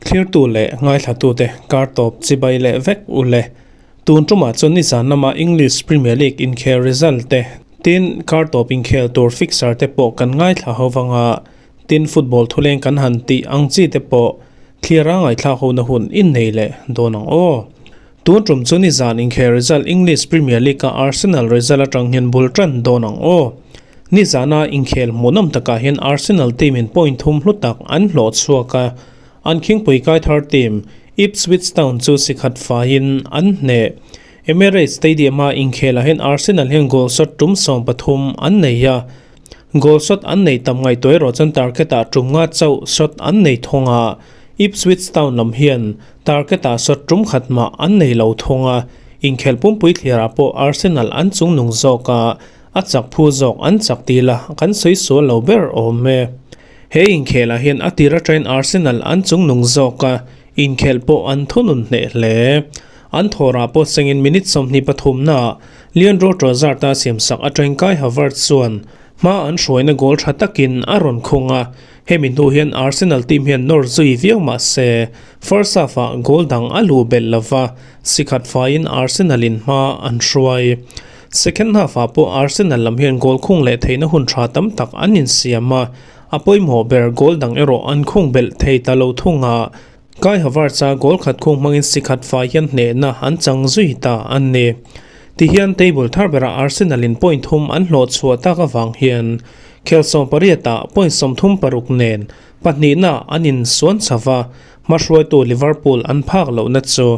Thlirtu leh ngaithlatute kar tawp chibai leh vek u le. Tun tumah chuan nizan lama English Premier League inkhel result te, tin kar tawp inkhel tur fixture te pawh kan ngaithla ho vanga tin football thuleng kan han tih ang chi te pawh thlir a ngaithlak hona hun innei leh dawn ang aw. Tun tum chu nizan inkhel result English Premier League a Arsenal result atang hian bul tan dawn ang aw. Nizana inkhel hmuhnawm takah hian Arsenal team in point thum hlu tak an hlawh chhuak a, an khingpui kai thar team Ipswich Town chu sikhat faiin an hneh. Emirates Stadium a inkhelah hian Arsenal hian goal shot tum 13 an nei a, goal shot an nei tam ngaihtuah erawh chuan target ah tum nga chauh shot an nei thawng a, Ipswich Town lam hian Target-ah shot tum khat mah an nei lo thung a, inkhel pumpui thliarah pawh Arsenal an chungnung zawk a, a chak phu zawk an chak tih la kan sawi sual lo ber awm e. He inkhelah hian a tir atangin Arsenal an chungnung zawk a, inkhel pawh an thunun hneh hle. An thawrah pawh sengin minute 23 naah Leandro Trossard-a siamsak atangin Kai Havertz chuan hma an hruaina goal tha takin a rawn khung a, Hemi hnu hian Arsenal team hian nawr zui viau mah se, first half-ah goal dang a luh belh lova, sikhat faiin Arsenal in hma an hruai. Second half-ah pawh Arsenal lam hian goal khung leh theihna hun tha tam tak an insiam a, a pawimawh ber goal dang erawh an khung belh thei ta lo thung a, Kai Havertz-a goal khat khung hmangin sikhat fai hian hnehna an chang zui ta a ni. Tihian table thar berah Arsenal in point thum an hlawh chhuah tak avang hian khel 18 ah point 36 nen pahnihna an insuan chho va, hmahruaitu Liverpool an phak lohna chu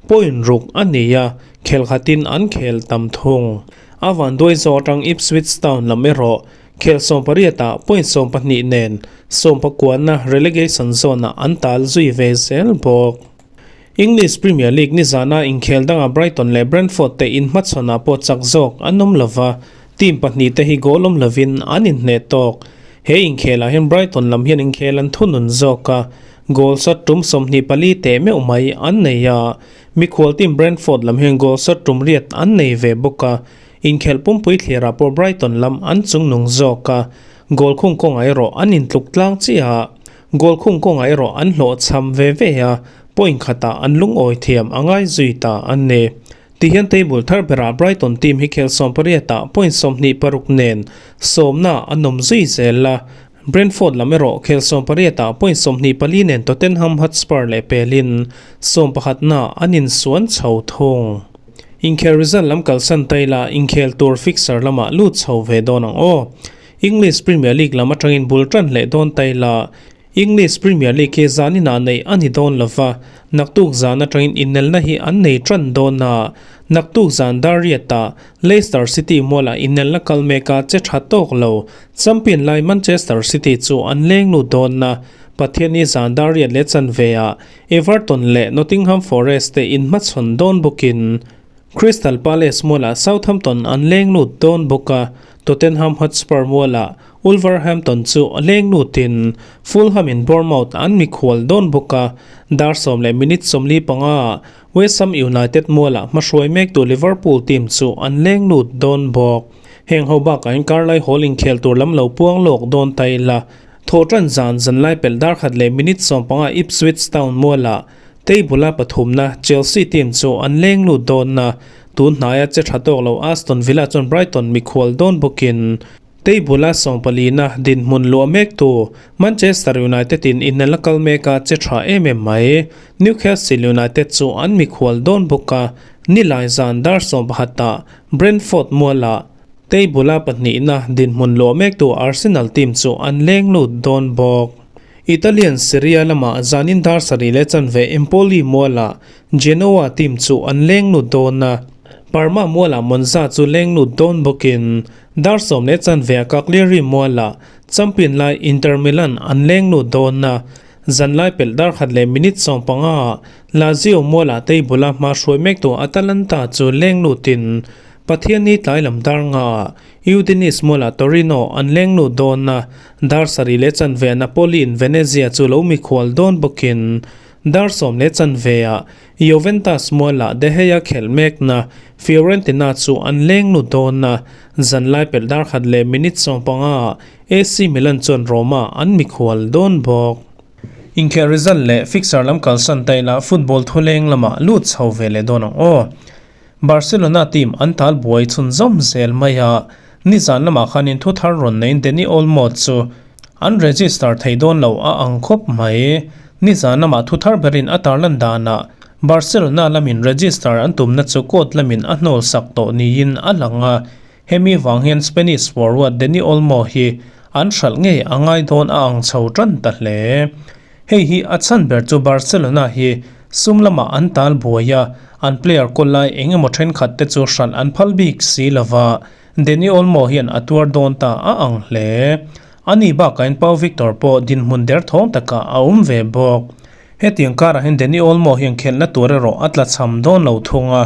point ruk a ni a, khel khatin an khel tam thung. A vanduai zawk atang Ipswich Town lam erawh Khel 18 ah point 12 nen sawmpakuana relegation zone ah an tal zui ve zel bawk. English Premier League nizana inkhel dangah Brighton leh Brentford te inhmachhawnah pawh chak zawk an awm lova, team pahnih te hi goal awm lovin an inhneh tawk. He inkhelah hian Brighton lam hian inkhel an thunun zawk a, goal shot tum 24 teh meuh mai an nei a, mikhual team Brentford lam hian goal shot tum riat an nei ve bawk a, Inkhelh pumpui thlirah pawh Brighton lam an chungnung zawk a, goal khung kawngah erawh an intluk tlang chiah a, goal khung kawngah erawh an hlawhchham ve ve a, point khatah an lungawi thiam a ngai zui ta a ni. Tihian table thar berah Brighton team hi khel 18 ah point 26 nen sawmna an awm zui zel a, Brentford lam erawh khel 18 ah point 24 nen Tottenham Hotspur leh pelin sawmpakhatna an insuan chho thung. Inkhel result lam kalsan ta ila inkhel tur fixture lamah lut chho ve dawn ang aw. English Premier League lam atangin bul tan leh dawn ta ila English Premier League hi zaninah neih a ni dawn lova, naktuk zan atangin inelna hi an nei tan dawn a. Naktuk zan dar riatah Leicester City mualah inelna kal mek a che tha tawk lo. Champion lai Manchester City chu an leng lut dawn a, Pathianni zan dar riat leh chanve ah Everton leh Nottingham Forest te inhmachhawn dawn bawkin Crystal Palace mualah Southampton an leng lut dawn bawk a, Tottenham Hotspur mualah Wolverhampton chu a leng lutin Fulham in Bournemouth an mikhual dawn bawk a, dar sawm leh minute 45 ah West Ham United mualah hmahruai mektu Liverpool team chu an leng lut dawn bawk. Heng ho bakah hian Carlisle Hall inkhel tur lam lo puang lawk dawn ta ila, Thawhṭan zan zanlai pelh dar khat leh minute 15 Ipswich Town mualah table-a pathumna Chelsea team chu an leng lut dawn a, tun hnaia che tha tawk lo Aston Villa chuan Brighton mikhual dawn bawkin table-a 14na dinhmun luah mektu Manchester United-in inel a kal mek a che tha em em mai. Newcastle United chu an mikhual dawn bawk a, nilai zan dar 11ah Brentford mualah Table-a pahnihna dinhmun luah mektu Arsenal team chu an leng lut dawn bawk. Italian Serie A lamah zanin dar sarih leh chanve Empoli mualah Genoa team chu an leng lut dawn a, Parma mualah Monza chu leng lut dawn bawkin dar sawm leh chanve a Cagliari mualah champion lai Inter Milan an leng lut dawn a, zanlai pelh dar khat leh minute 15 ah Lazio mualah table-a hma hruai mektu Atalanta chu leng lutin Pathianni tlai lam dar nga Udinese mualah Torino an leng lut dawn a, dar sarih leh chanve Napoli in Venezia chu lo mikhual dawn bawkin. Dar 10:15 ah Juventus mualah De Gea khelh mekna Fiorentina chu an leng lut dawn a, zanlai pelh dar 1:15 ah AC Milan chuan Roma an mikhual dawn bawk. Inkhelh result leh fixture lam kalsan ta ila football thuleng lamah lut chho ve leh dawn ang aw. Barcelona team an tal buai chhunzawm zel mai a, nizan lamah khanin thu thar rawn neiin Dani Olmo chu an register thei dawn lo a ang khawp mai. Nizan lamah thu thar berin a tarlan danah Barcelona lamin register an tumna chu court lamin a hnawl sak tawh niin a lang a, hemi vang hian Spanish forward Dani Olmo hi an hralh ngei a ngai dawn a ang chho tan ta hle. Hei hi a chhan ber chu Barcelona hi sum lamah an tal buai a, an player kawl lai eng emaw thenkhat te chu hralh an phal bik si lova, Dani Olmo hian a tuar dawn ta a ang hle. Ani bakain Pau Victor pawh dinhmun derthawng takah a awm ve bawk. Hetiang karah hian Dani Olmo hian khelhna tur erawh a tlachham dawn lo thung a,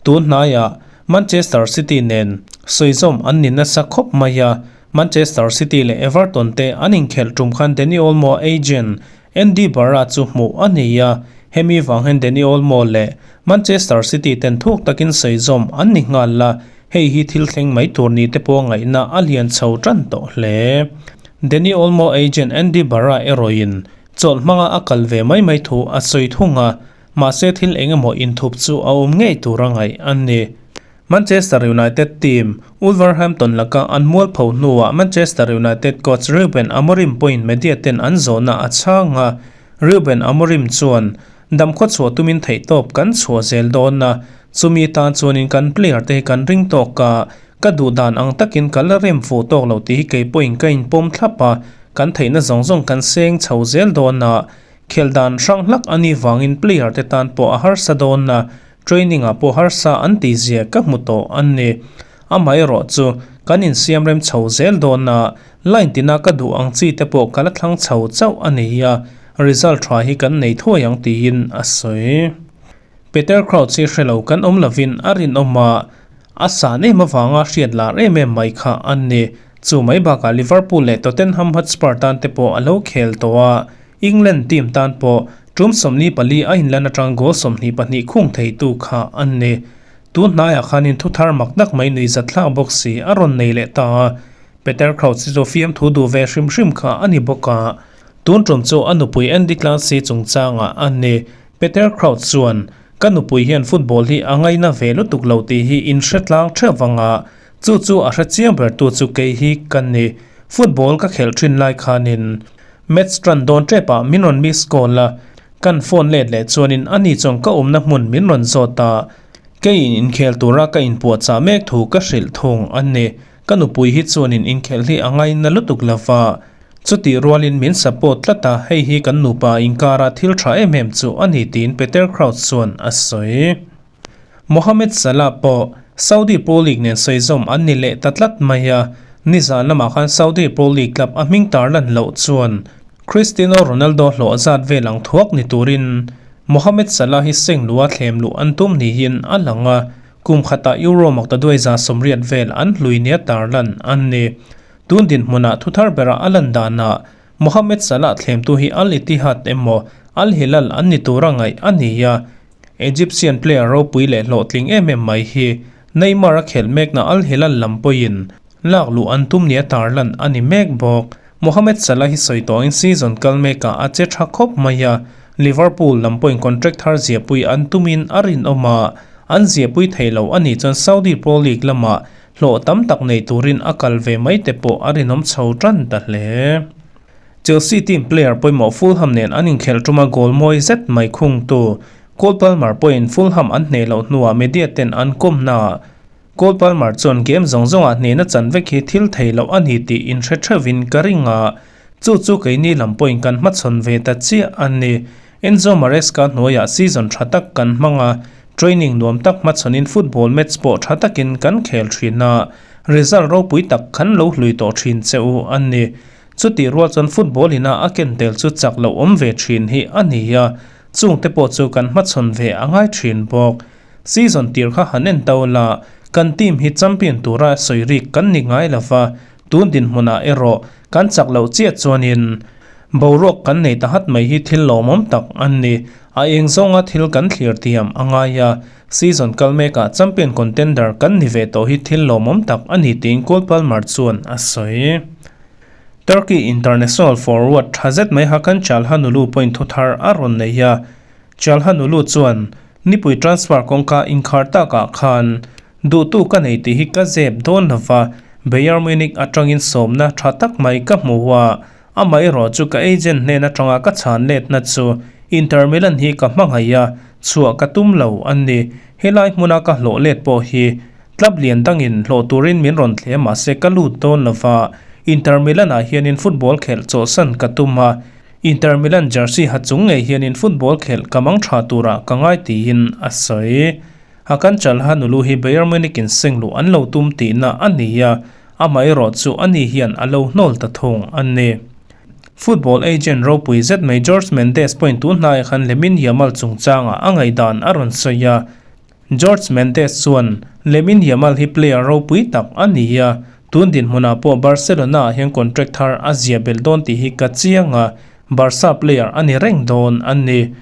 tun hnaiah Manchester City nen sawizawm an ni nasa khawp mai a, Manchester City leh Everton te an inkhelh tum khan Dani Olmo agent Andy Barra chu hmuh a ni a, hemi vang hian Dani Olmo leh Manchester City ten thuk takin sawizawm an ni nghal a, hei hi thil thleng mai tur ni te pawh ngaihna a lian chho tan tawh hle. Dani Olmo agent Andy Barra erawhin chawlh hmanga a kal ve mai mai thu a sawi thung a, mahse thil eng emaw inthup chu a awm ngei tur a ngaih a ni. Manchester United team Wolverhampton laka an mualpho hnuah Manchester United coach Ruben Amorim pawhin media ten an zawhna a chhang a, Ruben Amorim chuan, Dam khaw chhuah tumin theihtawp kan chhuah zel dawn a, chumi tan chuanin kan player te hi kan ring tawk a, ka duh dan ang takin ka la rem fuh tawk lo tih hi kei pawhin ka inpawm thlap a, kan theihna zawng zawng kan seng chho zel dawn a, khelh dan hrang hlak a nih vangin player te tan pawh a harsa dawn a, Training ah pawh harsa an tih zia ka hmu tawh an ni. Amaherawh chu kan insiam rem chho zel dawn a, line tina ka duh ang chi te pawh ka la thlang chho chauh a ni a, result tha hi kan nei thuai ang tiin a sawi. Peter Crouch hi hre lo kan awm lovin a rinawm a, a san em avanga hriat lar em em mai kha an ni. Chu mai bakah Liverpool leh Tottenham Hotspur tan te pawh a lo khel tawh a, England team tan pawh tum 44 a inlan atang goal 22 khung theitu kha an ni. Tun hnaiah khanin thu thar mak tak mai nui zat thlak bawk si a rawn nei leh ta a. Peter Crouch hi chu fiamthu duh ve hrim hrim kha a ni bawk a. Tun tum chu a nupui Andy Clancy chungchangah a ni. Peter Crouch chuan, Ka nupui hian football hi a ngaina ve lutuk lo tih hi in hre tlang theuh vanga chu chu a hre chiang bertu chu kei hi ka ni. Football ka khelh thin lai khanin Match tan dawn tep ah min rawn miss call a, kan phone let leh chuanin ani chuan ka awmna hmun min rawn zawt a, keiin inkhel tura ka inpuahchah mek thu ka hrilh thung a ni. Ka nupui hi chuanin inkhelh hi a ngaina lutuk lo va, chutih rualin min support tlat a, hei hi kan nupa inkara thil tha em em chu a ni tiin Peter Crouch chuan a sawi. Mohamed Salah pawh Saudi Pro League nen sawizawm an ni leh ta tlat mai a, nizan lamah khan Saudi Pro League club a hming tar lan loh chuan Cristiano Ronaldo hlawh zat vel ang thuak ni turin Mohamed Salah hi seng luh a thlem luh an tum niin a lang a, kum khatah Euro maktaduai 180 vel an hlui nia tar lan an ni. Tun dinhmunah thuthar berah a lan danah Mohamed Salah thlemtu hi Al Ittihad emaw Al Hilal an ni tura ngaih a ni a, Egyptian player ropui leh hlawhtling em em mai hi Neymar a khelh mekna Al Hilal lam pawhin lak luh an tum nia tarlan a ni mek bawk. Mohamed Salah hi sawi tawhin season kal mekah a che tha khawp mai a, Liverpool lam pawhin contract thar ziahpui an tumin a rinawm a, an ziahpui thei lo a nih chuan Saudi Pro League lamah hlawh tam tak nei turin a kal ve mai te pawh a rinawm chho tan ta hle. Chelsea team player pawimawh Fulham nen an inkhelh tuma goal mawi zet mai khungtu Cole Palmer pawhin Fulham an hneh loh hnuah media ten an kawmnaah Cole Palmer chuan game zawng zawngah hnehna chan vek hi thil thei loh a ni tih inhre theuhin ka ring a, chu chu keini lam pawhin kan hmachhawn ve ta chiah a ni. Enzo Maresca hnuaiah season tha tak kan hmang a, training nuam tak hmachhawnin football match pawh tha takin kan khel thin a, result ropui tak kan lo hlui tawh thin che u a ni. Chutih rual chuan football ina a ken tel chu chak loh awm ve thin hi a ni a, chungte pawh chu kan hmachhawn ve a ngai thin bawk. Season tir kha han en tau la, kan team hi champion tura sawi rik kan ni ngai lo va, tun dinhmunah erawh kan chak loh chiah chuanin. Boruak kan nei ta hat mai hi thil lawmawm tak an ni. A eng zawnga thil kan thlir thiam a ngai a, season kal mekah champion contender kan ni ve tawh hi thil lawmawm tak a ni tiin Cole Palmer chuan a sawi. Turkey international forward tha zet mai Hakan Calhanoglu point thu thar a rawn nei a, Calhanoglu chuan nipui transfer kawngka inkhar takah khan duhtu ka nei tih hi ka zep dawn lova, Bayern Munich atangin sawmna tha tak mai ka hmu a, Amaherawh chu ka agent hnen atanga ka chhan letna chu Inter Milan hi ka hmangaih a, chhuah ka tum lo a ni. Helai hmuna ka hlawh let pawh hi club lian dangin hlawh turin min rawn thle mahse ka lut dawn lova, Inter Milan ah hianin football khelh chawhsan ka tum a, Inter Milan jersey ha chung ngei hianin football khelh ka mang tha turah ka ngai tiin a sawi. Hakan Calhanoglu hi Bayern Munich in seng luh an lo tum tihna a ni a, Amaherawh chu ani hian a lo hnawl ta thung a ni. Football agent ropui zet mai Jorge Mendes pawhin tun hnaiah khan Lamine Yamal chungchangah a ngaihdan a rawn sawi a. Jorge Mendes chuan, Lamine Yamal hi player ropui tak a ni a, tun dinhmunah pawh Barcelona-ah hian contract thar a zia belh dawn tih hi ka chiang a, Barca player a ni reng dawn a ni.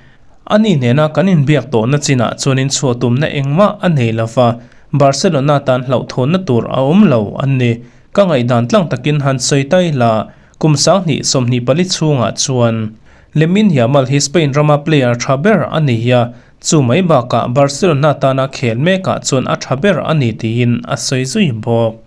Ani nena kan inbiak tawhna chinah chuan inchhuah tumna engmah a nei lova, Barcelona tan hlauhthawnna tur a awm lo an ni. Ka ngaihdan tlang takin han sawi tai la, kum 2024 chhungah chuan Lamine Yamal hi Spain rama player tha ber a ni a, chu mai bakah Barcelona tana khel mekah chuan a tha ber a ni tiin a sawi zui bawk.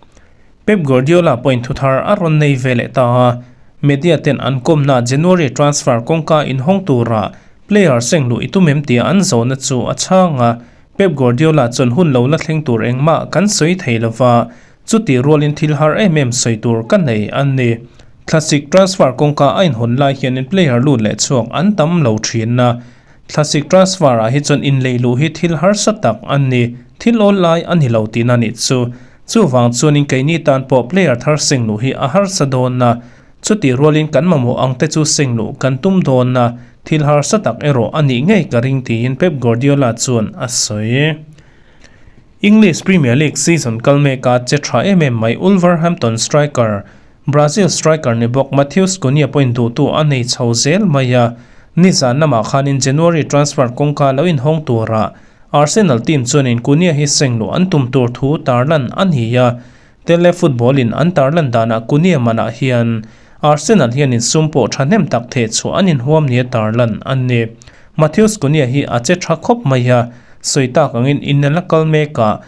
Pep Guardiola pawhin thuthar a rawn nei ve leh ta a, media ten an kawmna January transfer kawngka inhawng tura player seng luh i tum em tia an zawhna chu a chhang a, Pep Guardiola chuan hun lo la thleng tur engmah kan sawi thei lova, chutih rualin thil har em em sawi tur ka nei a ni. Thlasik transfer kawngka a inhawn lai hianin player lut leh chhuak an tam lo thin a, thlasik transfer ah hi chuan inlei luh hi thil harsa tak a ni, thil awl lai a ni lo tihna nih chu. Chuvang chuanin keini tan pawh player thar seng luh hi a harsa dawn a, Chutih rualin kan mamawh ang te chu seng luh kan tum dawn a, thil harsa tak erawh a nih ngei ka ring tiin Pep Guardiola chuan a sawi. English Premier League season kal meka che tha em em mai Wolverhampton striker, Brazil striker ni bawk Matheus Cunha pawhin duhtu a nei chho zel mai a, nizan lamah khanin January transfer kawngka lo inhawng turah Arsenal team chuanin Cunha hi seng luh an tum tur thu tarlan a ni a, Tele football in an tarlan danah Cunha manah hian Arsenal hian in sum pawh thahnem tak theh chhuah an inhuam nia tarlan a ni. Matheus Cunha hi a che tha khawp mai a, sawi tak angin innelna kal mekah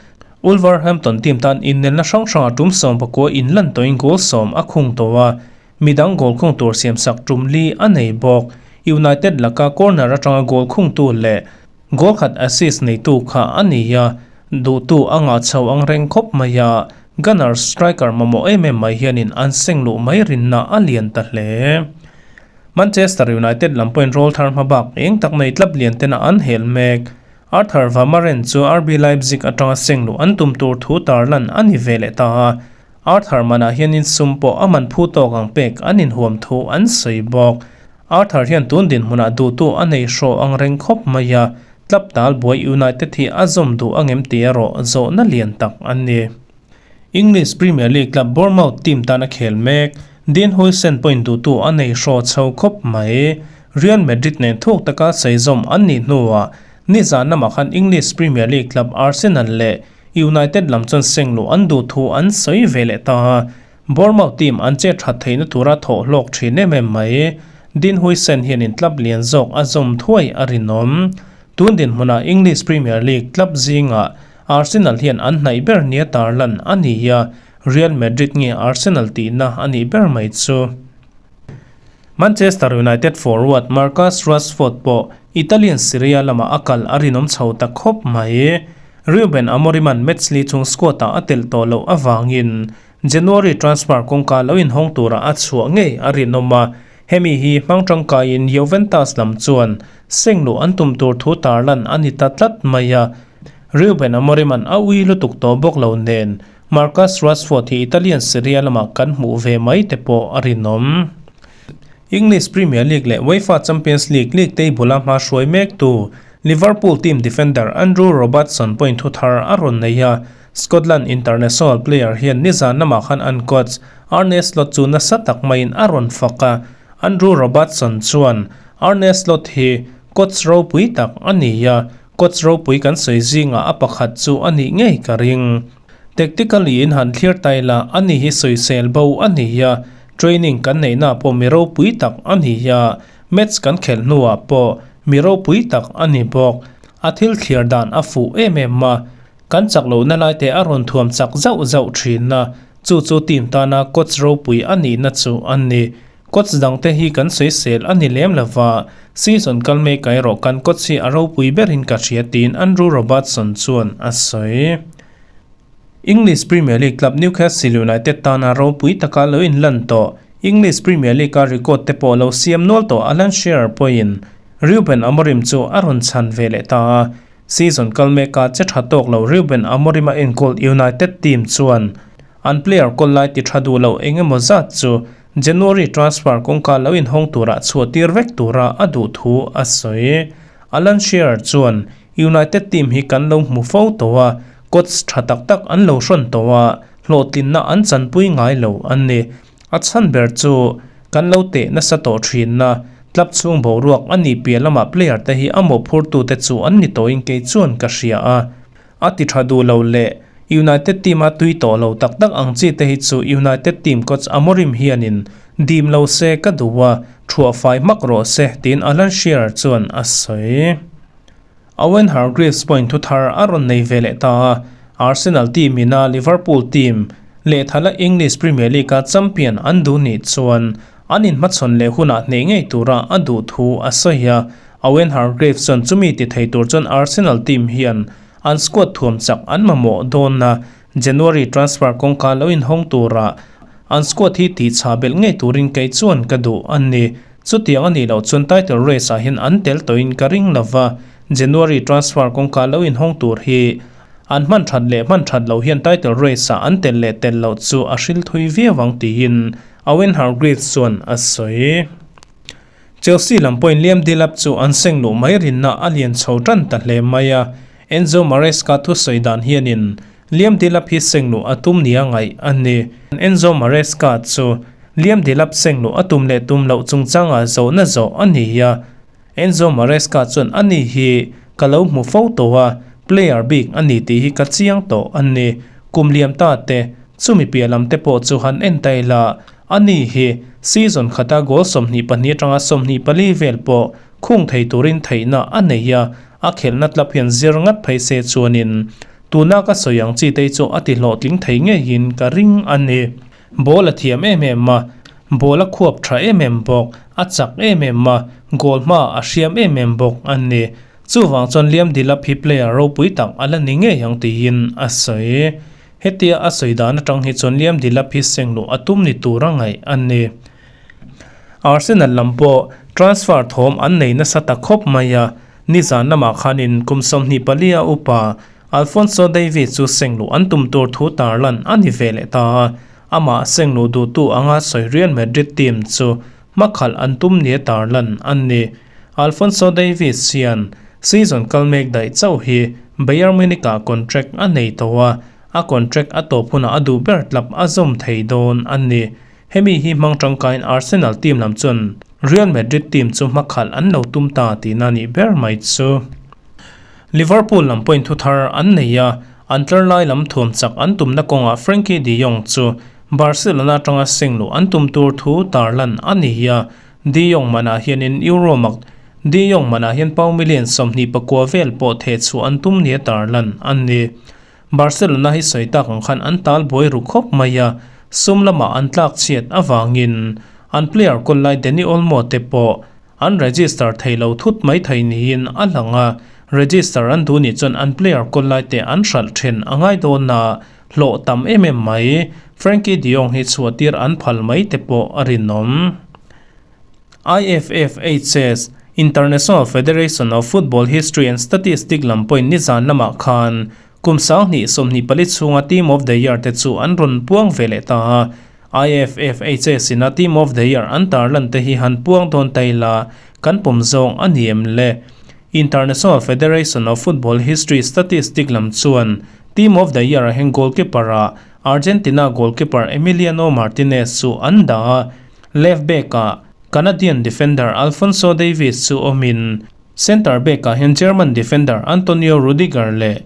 Wolverhampton team tan innelna hrang hrangah tum 19 inlan tawhin goal sawm a khung tawh a, midang goal khung tur siamsak tum li a nei bawk. United laka corner atanga goal khungtu leh Goal khat assist neitu kha a ni a, duhtu a ngah chho ang reng khawp mai a, Gunners striker mamawh em em mai hianin an seng luh mai rinna a lian ta hle. Manchester United lam pawhin roll thar hma bak eng tak nei tlap lian tena an hel mek. Arthur Vermaelen chu RB Leipzig atanga seng luh an tum tur thu tarlan a ni ve leh ta a, Arthur manah hianin sum pawh a man phu tawk ang pek an inhuam thu an sawi bawk. Arthur hian tun dinhmunah duhtu a nei hrawh ang reng khawp mai a, club tal buai United hi a zawm duh angem tih erawh zawhna lian tak a ni. English Premier League club Bournemouth team tan a khel mek, Dean Huijsen pawhin duhtu a nei hraw chho khawp mai. Real Madrid nen thuk taka saizawm an nih hnuah nizan lamah khan English Premier League club Arsenal leh United lam chuan seng luh an duh thu an sawi ve leh ta a. Bournemouth team an che that theihna tura thawh hlawk thin em em mai. Dean Huijsen hianin club lian zawk a zawm thuai a rinawm. Tun dinhmunah English Premier League club zingah Arsenal hian an hnaih ber nia tarlan a ni a, Real Madrid nge Arsenal tihna a nih ber mai chu. Manchester United forward Marcus Rashford pawh Italian Serie A lamah a kal a rinawm chho ta khawp mai. Ruben Amorim-a'n match li chung squad-ah a telh tawh loh avangin January transfer kawngka lo inhawng tura a chhuah ngei a rinawm a, hemi hi hmang tangkaiin Juventus lam chuan seng luh an tum tur thu tarlan a ni ta tlat mai a. Ruben Amorim-a'n a ui lutuk tawh bawk lo nen Marcus Rashford hi Italian Serie A lamah kan hmuh ve mai te pawh a rinawm. English Premier League leh UEFA Champions League league table-a hma hruai mektu Liverpool team defender Andrew Robertson pawhin thu thar a rawn nei a, Scotland international player hian nizan lamah khan an coach Arne Slot chu nasa tak maiin a rawn fak a. Andrew Robertson chuan Arne Slot hi coach ropui tak a ni a, coach ropui kan sawi zingah a pakhat chu a nih ngei ka ring. Tactically in han thlir tai la, ani hi sawisel bo a ni a, training kan neihna pawh mi ropui tak a ni a, match kan khelh hnuah pawh mi ropui tak a ni bawk. A thil thlir dan a fuh em em a, kan chak lohna lai te a rawn thuam chak zauh zauh thin a, chu chu team tana coach ropui a nihna chu a ni. Coach dangte hi kan sawisel a ni lem lova, season kal mek erawh kan coach hi a ropui berin ka hria tiin Andrew Robertson chuan a sawi. English Premier League club Newcastle United tana ropui taka lo inlan tawh, English Premier League-a record te pawh lo siam nual tawh Alan Shearer pawhin Ruben Amorim chu a rawn chhan ve leh ta a. Season kal meka che tha tawk lo Ruben Amorim a enkawl United team chuan an player kawl lai ti tha duh lo eng emaw zat chu January transfer kawngka lo inhawng turah chhuah tir vek tura a duh thu a sawi. Alan Shearer chuan, United team hi kan lo hmu fo tawh a, coach tha tak tak an lo hrawn tawh a, hlawhtlinna an chanpui ngai lo a ni. A chhan ber chu kan lo teh nasa tawh thin a, club chhung boruak a nih piah lamah player te hi a mawhphurtute chu an ni tawhin kei chuan ka hria a. A ti tha duh lo leh United team a tui tawh lo tak tak ang chi te hi chu United team coach Amorim hianin dim lo se ka duh a, thuah fai hmak rawh se tiin Alan Shearer chuan a sawi. Owen Hargreaves pawhin thu thar a rawn nei ve leh ta a, Arsenal team ina Liverpool team lehthala English Premier League-a champion an duh nih chuan an inhmachhawn leh hunah hneh ngei tura a duh thu a sawi a, Owen Hargreaves chuan chumi ti thei tur chuan Arsenal team hian an squad thuam chak an mamawh dawn a, January transfer kawngka lo inhawng tura an squad hi tih chhah belh ngei turin kei chuan ka duh a ni. Chutiang a nih loh chuan title race ah hian an tel tawhin ka ring lova, January transfer kawngka lo inhawng tur hi an hman that leh hman that loh hian title race ah an tel leh tel loh chu a hril thui viau ang tiin Owen Hargreaves chuan a sawi. Chelsea lam pawhin Liam Delap chu an seng luh mai rinna a lian chho tan ta hle mai a, Enzo Maresca thusawi dan hianin Liam Delap hi seng luh a tum nia ngaih a ni. Enzo Maresca chu Liam Delap seng luh a tum leh tum loh chungchanga zawhna zawh a ni a, Enzo Maresca chuan a ni hi ka lo hmu fo tawh a, player bik a ni tih hi ka chiang tawh a ni. Kum liam ta te, chumi piah lam te pawh chu han en ta ila, A ni hi season khata goal 22 atanga 24 vel pawh khung thei turin theihna a nei a, a khelhna tlap hian zir ngat phei se chuanin tuna ka sawi ang chi te chu a ti hlawhtling thei ngeiin ka ring a ni. Ball a thiam em em a, ball a khuap tha em em bawk, a chak em em a, goal hma a hriam em em bawk a ni. Chuvang chuan Liam Delap hi player ropui tak a la ni ngei ang tiin a sawi. Hetia a sawi dan atang hi chuan Liam Delap hi seng luh a tum ni tur a ngaih a ni. Arsenal lam pawh transfer thawm an nei nasa ta khawp mai a, nizan lamah khanin kum 24 a upa Alphonso Davies chu seng luh an tum tur thu tarlan a ni ve leh ta a, amah seng luh duhtu anga sawi Real Madrid team chu hmakhalh an tum nia tarlan a ni. Alphonso Davies hian season kal mek daih chauh hi Bayern Munich-ah contract a nei tawh a, a contract a tawp hunah a duh ber tlap a zawm thei dawn a ni. Hemi hi hmang tangkaiin Arsenal team lam chuan Real Madrid team chu hmakhalh an lo tum ta tihna a nih ber mai chu. Liverpool lam pawhin thu thar an nei a, an tlar lai lam thuam chak an tumna kawngah Frenkie de Jong chu Barcelona atanga seng luh an tum tur thu tarlan a ni a, De Jong manah hianin Euro mak De Jong manah hian pound million 29 vel pawh theh chhuah an tum nia tarlan a ni. Barcelona hi sawi tak ang khan an tal buai ru khawp mai a, sum lamah an tlak chhiat avangin an player kawl lai Dani Olmo te pawh an register thei lo thut mai thei niin a lang a, register an duh nih chuan an player kawl lai te an hralh then a ngai dawn a, hlawh tam em em mai. Frenkie de Jong hi chhuah tir an phal mai te pawh a rinawm. IFFHS, International Federation of Football History and Statistics lam pawhin nizan lamah khan kum 2024 chhunga Team of the Year te chu an rawn puang ve leh ta a. IFFHS in a Team of the Year an tarlan te hi han puang dawn ta ila kan pawm zawng a ni em le? International Federation of Football History Statistics lam chuan Team of the Year ah hian goalkeeper ah Argentina goalkeeper Emiliano Martinez chu an dah a, left back ah. Canadian defender Alphonso Davies chu awmin center back-ah hian German defender Antonio Rudiger leh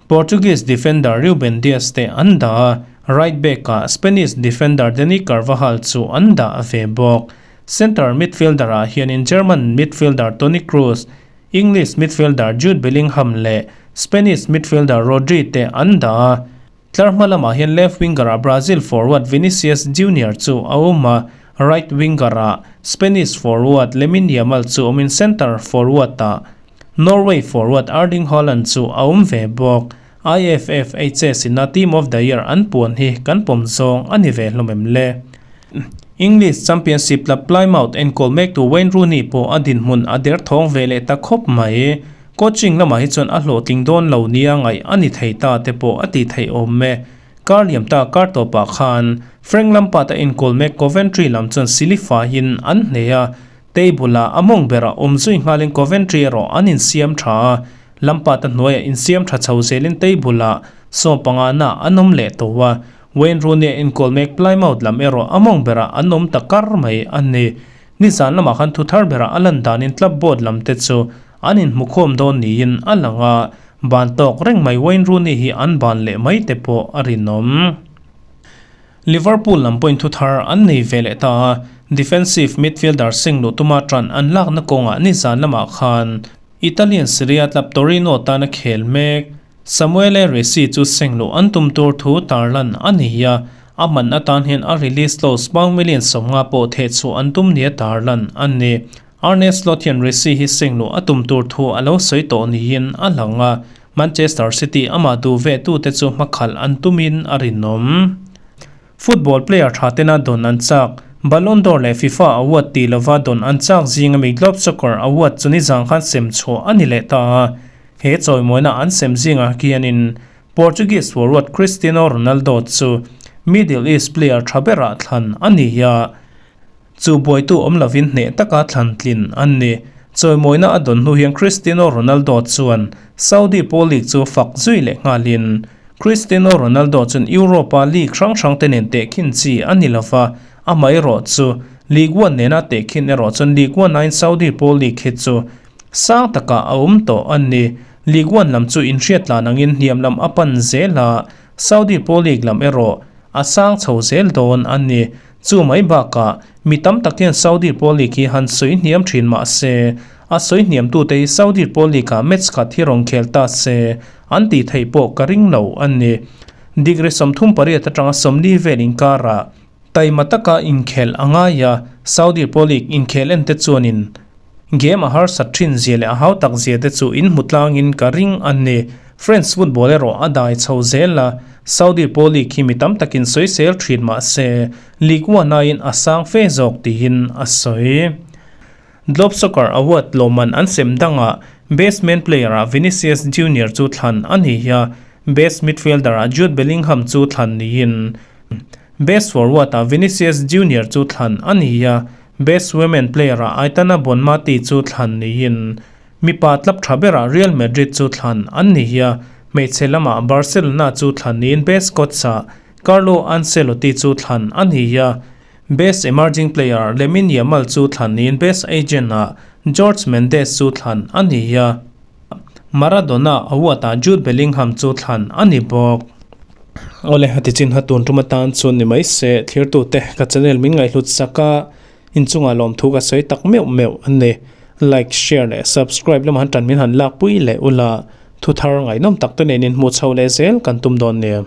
Portuguese defender Ruben Dias te an dah a, right back-ah Spanish defender Dani Carvajal chu an dah ve bawk. Center midfielder-ah hianin German midfielder Toni Kroos, English midfielder Jude Bellingham leh Spanish midfielder Rodri te an dah a. Tlar hma lamah hian left winger-ah Brazil forward Vinicius Junior chu a awm a, right winger-ah Spanish forward Lamine Yamal chu awmin centre forward-ah Norway forward Erling Haaland chu a awm ve bawk. IFFHS ina Team of the Year an puan hi kan pawm zawng a ni ve hlawm em le? English Championship club Plymouth enkawl mektu Wayne Rooney pawh a dinhmun a derthawng ve leh ta khawp mai. Coaching lamah hi chuan a hlawhtling dawn lo nia ngaih a ni thei ta te pawh a ti theih awm e. Kar liam ta kar tawpah khan Frank Lampard a enkawl mek Coventry lam chuan silly faiin an hneh a, table ah a mawng berah awm zui nghalin Coventry erawh an insiam tha a, Lampard a hnuaiah insiam tha chho zelin table ah 15 na an awm leh tawh a, Wayne Rooney a enkawl mek Plymouth lam erawh a mawng berah an awm ta kar mai a ni. Nizan lamah khan thu thar berah a lan danin club board lam te chu an inhmukhawm dawn niin a lang a, ban tawk reng mai Wayne Rooney hi an ban leh mai te pawh a rinawm. Liverpool lam pawhin thu thar an nei ve leh ta a, defensive midfielder seng luh tuma tan an lakna kawngah nizan lamah khan Italian Serie A club Torino tana khel mek Samuele Resi chu seng luh an tum tur thu tarlan a ni a, a man atan hian a release clause pound million 50 pawh theh chhuah an tum nia tarlan a ni. Arne Slot hian Resi hi seng luh a tum tur thu a lo sawi tawh niin a lang a, Manchester City amah duh ve tute chu hmakhalh an tumin a rinawm. Football player tha tena dawn an chak, Ballon d'Or leh FIFA award tih lova dawn an chak zinga mi Globe Soccer award chu nizang khan sem chhuah a ni leh ta a. He chawimawina an sem zingah khianin Portuguese forward Cristiano Ronaldo chu Middle East player tha berah thlan a ni a, chu buaitu awm lovin hneh taka thlan tlin an ni. Chawimawina a dawn hnu hian Cristiano Ronaldo chuan Saudi Pro League chu fak zui leh nghalin Cristiano Ronaldo chuan Europe-a league hrang hrang te nen tehkhin chi a ni lova, amaherawh chu League One nena tehkhin erawh chuan League One aiin Saudi Pro League hi chu Sang takah a awm tawh a ni. League One lam chu inhriat tlan angin hniam lam a pan zel a, Saudi Pro League lam erawh a sang chho zel dawn a ni. Chu mai bakah mi tam tak hian Saudi Pro League hi han sawi hniam thin mah se, a sawi hniamtute hi Saudi Pro League-ah match khat hi rawn khel ta se an tih theih pawh ka ring lo a ni. Degree 38 atanga 40 vel inkarah taima taka inkhelh a ngai a, Saudi Pro League inkhel en te chuanin Game a harsat thin zia leh a hau tak zia te chu in hmu tlangin ka ring a ni. French football erawh a dai chho zel a, Saudi Pro League hi mi tam takin sawisel thin mah se, League One aiin a sang fe zawk tiin a sawi. Globe Soccer Award lawmman an sem dangah Best Man Player-ah Vinicius Junior chu thlan a ni a, Best Midfielder-ah Jude Bellingham chu thlan niin Best Forward-ah Vinicius Junior chu thlan a ni a, Best Women Player-ah Aitana Bonmati chu thlan niin mipa tlap tha berah Real Madrid chu thlan an ni a, hmeichhe lamah Barcelona chu thlan niin Best Coach-ah Carlo Ancelotti chu thlan a ni a, Best Emerging Player Lamine Yamal chu thlan niin Best Agent-ah Jorge Mendes chu thlan a ni a, Maradona Award-ah Jude Bellingham chu thlan a ni bawk. Awle, a ti chin ha tun tum atan chuan ni mai se, thlirtute ka channel min ngaihhlut sak a, inchungah lawmthu ka sawi tak meuh meuh a ni. Like, share leh subscribe lamah han tan min han lakpui leh ula, thu thar ngaihnawm tak te nen inhmuh chho leh zel kan tum dawn nia.